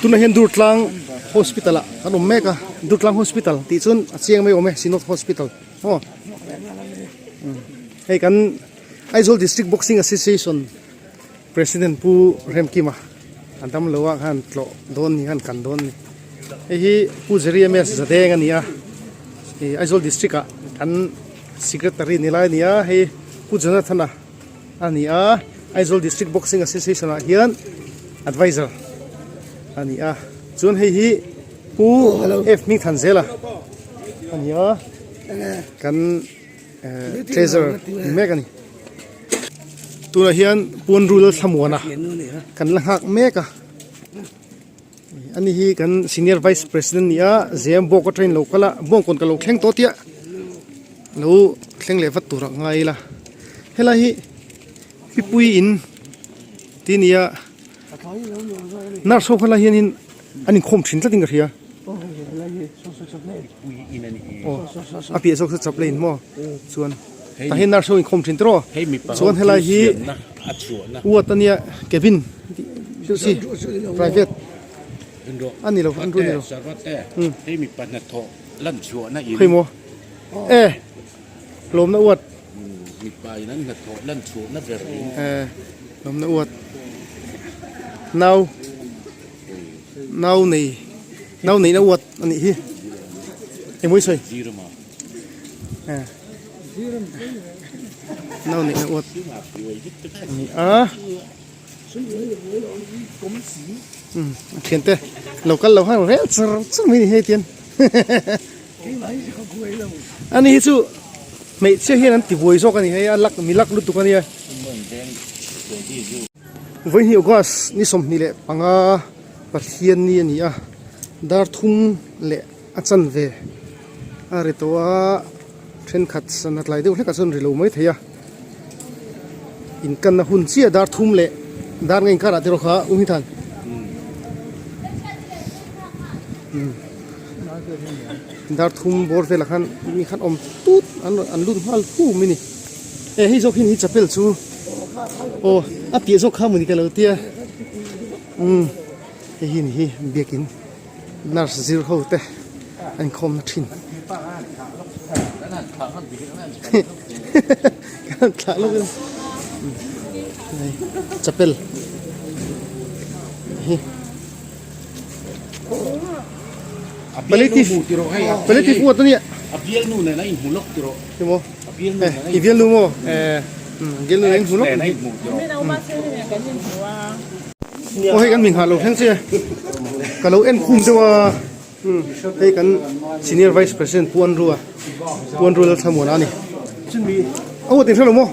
Tunah hian Durtlang Hospital ah kan awm mek a, Durtlang Hospital tih chuan a chiang mai awm e, Synod Hospital aw. Hei kan Aizawl District Boxing Association President Pu Remkima a dam lo ah khan tlawh dawn ni khan kan dawn ni. Hei hi Pu Jerry MS Zadeng a ni a, ih Aizawl District ah kan Secretary ni lai a ni a, hei Pu Jonathan-a a ni a, Aizawl District Boxing Association ah hian Advisor a ni a, chuan hei hi Pu F Hmingthanzela a ni a, kan Treasurer ni mek a ni. Tunah hian Puanrul Thlamuana kan la nghak mek a, ani hi kan Senior Vice President ni a, Zem bawk atangin lo kal a, bawngkawn ka lo thleng tawh tia lo thleng leh vat tur a ngai ila. Helai hi Pipui in tih a ni a, nurse ho kha lai hianin an inkhawm thin tlatin ka hria. Aw a piah zawk chu chaplain maw chuan tah hian nurse ho inkhawm thin tiraw chuan helai hi ward ania cabin tih chi private a ni lo an ru ni lo hei maw e lawmna ward e lawmna ward nau. Nau nei nau neihna uat a nih hi engmaw i sawi nau neihna uat a ni a umm a thiante lo kal lo han rel char char mai a ni hei tian ani hi chu hmeichhia hian an ti buai zawk a ni hei a lak mi lak lutuk a nia. Vawihnih August ni 25 Pathian ni a ni a, dar thum leh a chanve a ri tawh a, thenkhat sana tlai deuh hlekah chuan ri lo mai thei a, inkanna hun chiah dar thum leh dar nga inkarah te erawh kha u Hmingthan dar thum bawr velah khan mi khan awm tut an rawn an lut nghal hu mai a ni. E hei zawk hi ni chapel chu aw a piah zawk kha mawni ka lo tia umm hei hi ni hi biakin nurse zir ho te an inkhawm na thin kan thlah lawk in hei chapel hi palliative palliative ward ania a bialnu nen a inhmu lawk tiraw emaw i bialnu maw bialnu nen a inhmu lawk aw hei kan minghah lo thleng che ka lo en khum deuh a hei kan senior vice president Pu Anrua Pu Anrua Lalthlamuana a ni aw tin hre lo maw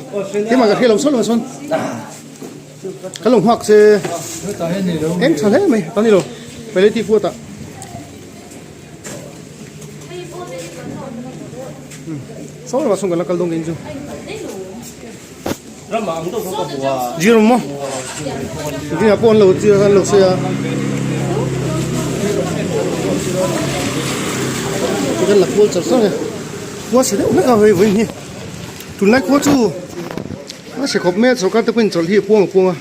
keimah ka hre lo sawn lo sawn. Ka lo nghak che eng tha hle mai ta ni lo palliative ward ah saw lamah sawn kan la kal dawn kei chu zir maw zingah pawh an lo zir an lo sawi a kan la kual char char e khua chhe deuh hlek a hei vawiin hi tunlai khua chu. A hre khawp mai a sorkar te pawhin chawlh hi a puang a puang a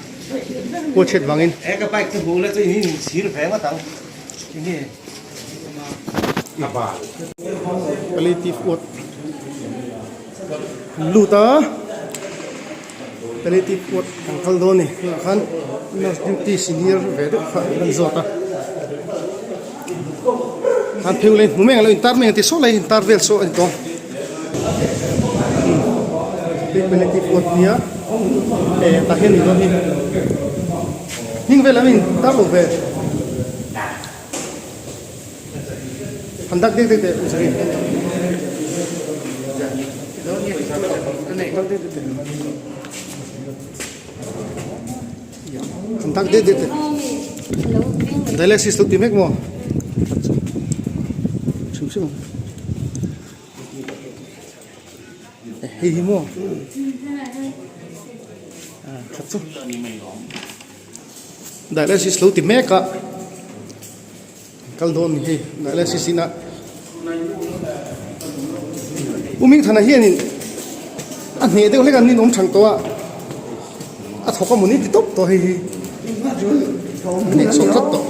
khual chhiat vangin. He ka bike chu hmuh la chu in in chhir ve ngawt ang enge a bal. Palliative ward an lut a palliative ward an kal dawn a ni tunah khan nurse duty senior ve deuh kha an zawt a an pheu leh hmu mai ang lo intar mai ang ti saw lai intar vel saw a ni tawh. Palliative ward nia eh tah hian ni dawn hi hning vel lam in tar lo ve han dak dek dek teh u Zari han dak dek dek teh dialysis lo ti mek maw hrim hrim ang. Hei hi maw tha chu dialysis lo ti mek a kal dawn ni hei dialysis in a u Hmingthana hianin a hneh deuh hlek a nin awm thang tawh a a thawk a mawni ti tawp tawh hei hi a hneh sawt tlat tawh.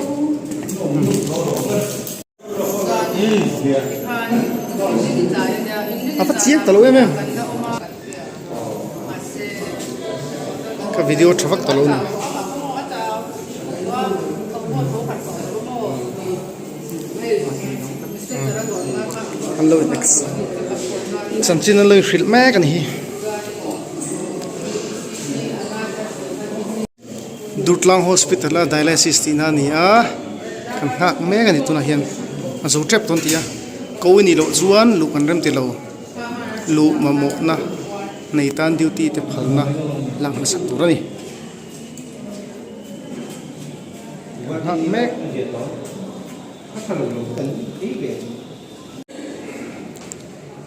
A va chiang ta lo em em. Ka video tha vak ta lo ni. An lo in chanchin an lo inhrilh mek a ni hi. Durtlang Hospital a dialysis tihna a ni a kan nghak mek a ni tunah hian a zo tep dawn tih a ko i nih loh chuan luh kan rem ti lo luh mamawhna nei tan duty te phalna lak hmasak tur a ni kan nghak mek.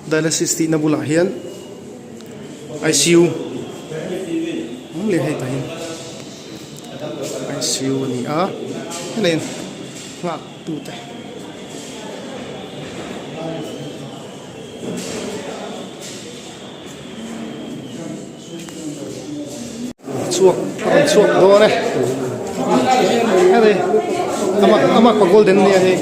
Dialysis tihna bulah hian icu awm leh hei tah hian icu a ni a helai in nghak tute chhuak a rawn chhuak dawn e hei ama ama pa golden nia hei.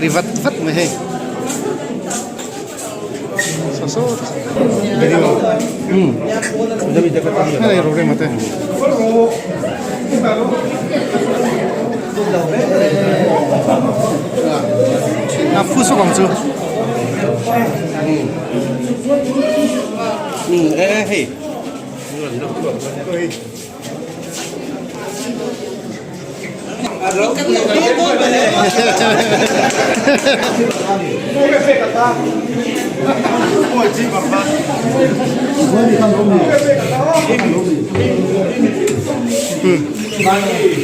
Ri vat vat mai hei. Saw saw video hei ro rem ate. A phu sawk ang chu. Hei.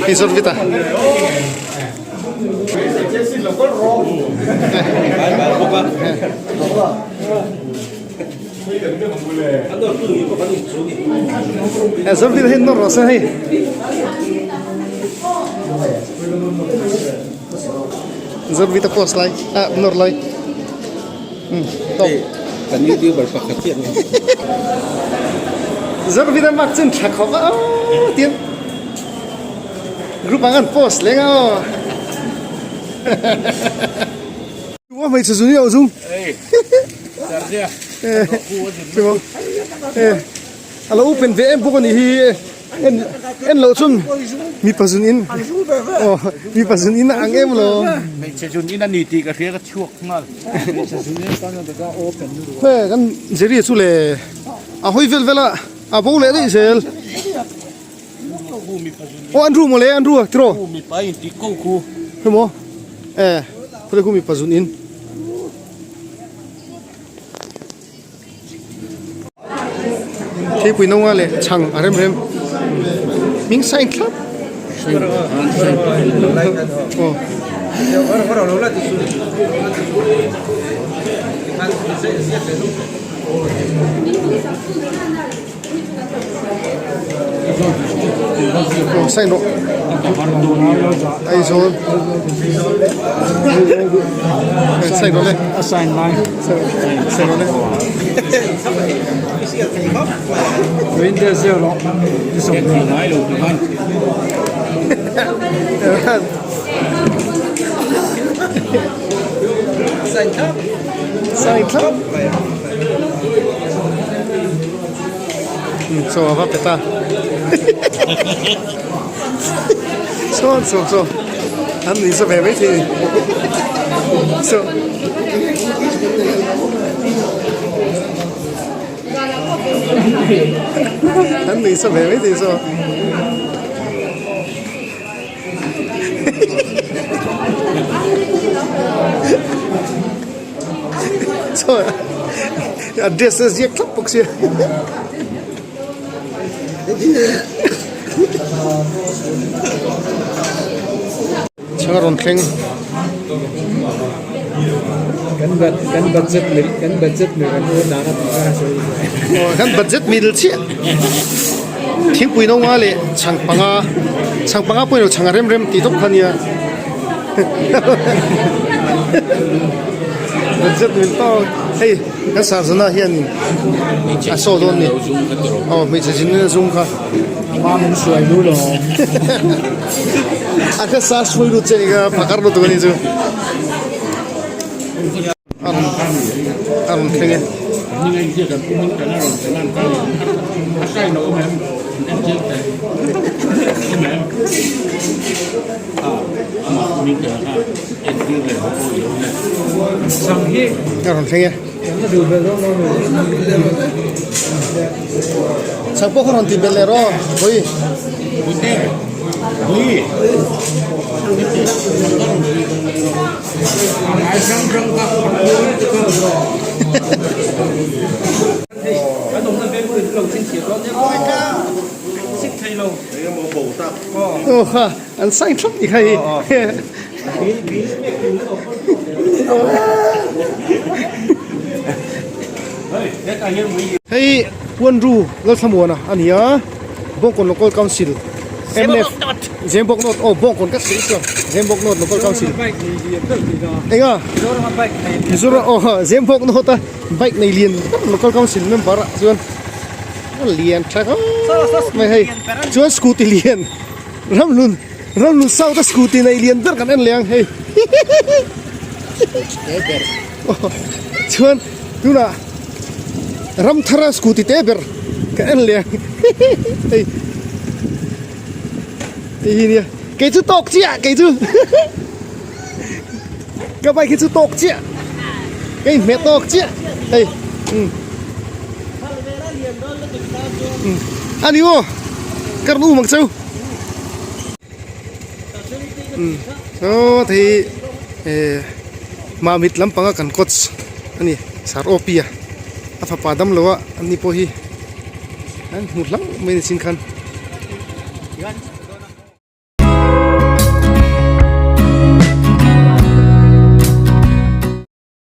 Hei zawt vit a. Zawt vit hi nawr rawh se hei. Zawt vit a post lai ah nawr lai. Kan youtuber pakhat chiah ni. Zawt vit a mak chun tha khawp a aw tian group ang an post leng a aw. Ua hmeichhe zun i auh zung. A lo open ve em bawk a nih hi en en loh chuan mipa zun in aw mipa zun in a ang em lo. Hmeichhe zun in a ni tih ka hria ka chhuak nghal. Hmeichhe zun in tan a open lutuk. He kan Jerry chu le a hawi vel vel a a bo leh daih zel. Aw an ru mawle an ru a tiraw. Mipa in tih ko khu. Hemaw e khawlai khu mipa zun in. Theipui no nga leh chhang a rem rem hming sign thlap. Aw. Aw sign rawh Aizawl sign rawh le a sign lai sign rawh le Sign thlap Chaw a va pe ta Sawn sawn sawn an ni sa ve mai thei ni Saw an ni sa ve mai thei saw Saw a dress a ziak thlap bawk sia. Chhang a rawn thleng. Kan kan budget mil kan budget mil kan u nana tih kha sawi Aw kan budget mil chiah. Thingpui no nga leh chhang panga chhang panga pawh ni lo chhang a rem rem tih tawp kha nia budget min tawk hei kan sarzana hianin a saw dawn ni aw hmeichhe zin in a zum kha a kha sar hruai lut che ni kha phakar lutuk a ni chu. A rawn a rawn thleng e. A rawn thleng e. Chhang pawh kha rawn ti belh leh rawh hawi. Aw kha an sign thlap ni kha hi. Hei Puanru Lalthlamuana a ni a, Bawngkawn Local Council MF Zembawk North aw Bawngkawn ka sawi chuan Zembawk North Local Council enga Mizoram aw Zembawk North a bike nei lian ber Local Council member ah chuan a lian tha khawp mai hei chuan scooty lian Ramhlun Ramhlun South a scooty nei lian ber kan en leh ang hei chuan tunah Ramthar a scooty te ber ka en leh ang hei. Hei hi nia kei chu tawk chiah kei chu ka bike hi chu tawk chiah ka inhmeh tawk chiah hei umm umm a ni maw ka rawn um ang cheu umm saw thei eh mamit lampanga kan coach a ni sir OP a a fapa damlo a ani pawh hi. An hmu hlauh mai ni chin khan.